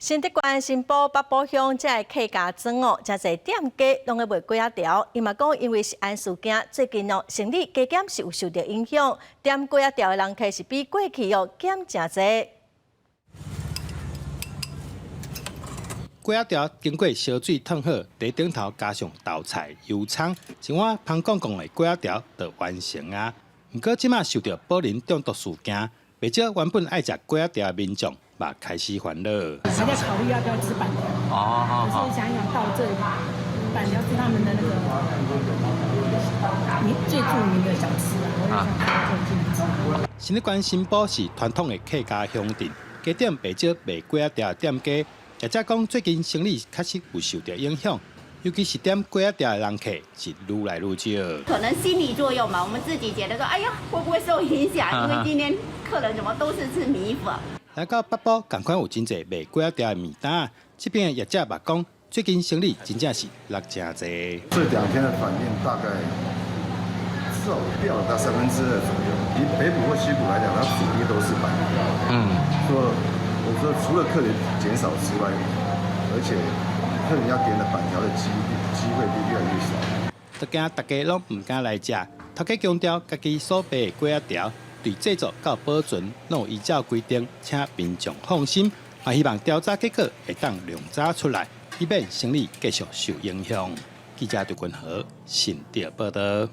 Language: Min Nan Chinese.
新竹縣新埔北埔鄉這个客家莊哦，誠濟店家攏咧賣粿仔條。伊嘛講，因為食安事件，最近哦生理加減是有受著影響，點粿仔條的人客是比過去哦減誠濟。粿仔條經過燒水燙好，佇頂頭加上豆菜、油蔥，一碗芳講講的粿仔條就完成啊。毋過這馬受著寶林中毒事件，袂少原本愛食粿仔條的民眾嘛開始煩惱。還在考慮要不要吃板條，可是想想到這裡，板條是他們的那個最著名的小吃啊，我就想說就進來吃。新竹縣新埔是傳統的客家鄉鎮，街頂袂少賣粿仔條的店家，業者講最近生意確實有受著影響，尤其是點粿仔條的人客是愈來愈少。可能心理作用嘛，我們自己覺得說，哎呀，會不會受影響？因為今天客人怎麼都是吃米粉。來到北埔，仝款有真濟賣粿仔條的麵檔，這邊的業者嘛講，最近生意真正是落誠濟。這兩天的反應大概至少掉了大2/3左右。以北埔或西埔來講，它主力都是板條。說我說除了客人減少之外，而且客人要點的板條的機會越來越少。都驚大家攏毋敢來食，頭家強調家己所賣的粿仔條，對製作到保存攏有依照規定，請民眾放心。也希望調查結果會當量早出來，以免生意繼續受影響。記者劉君和新竹報導。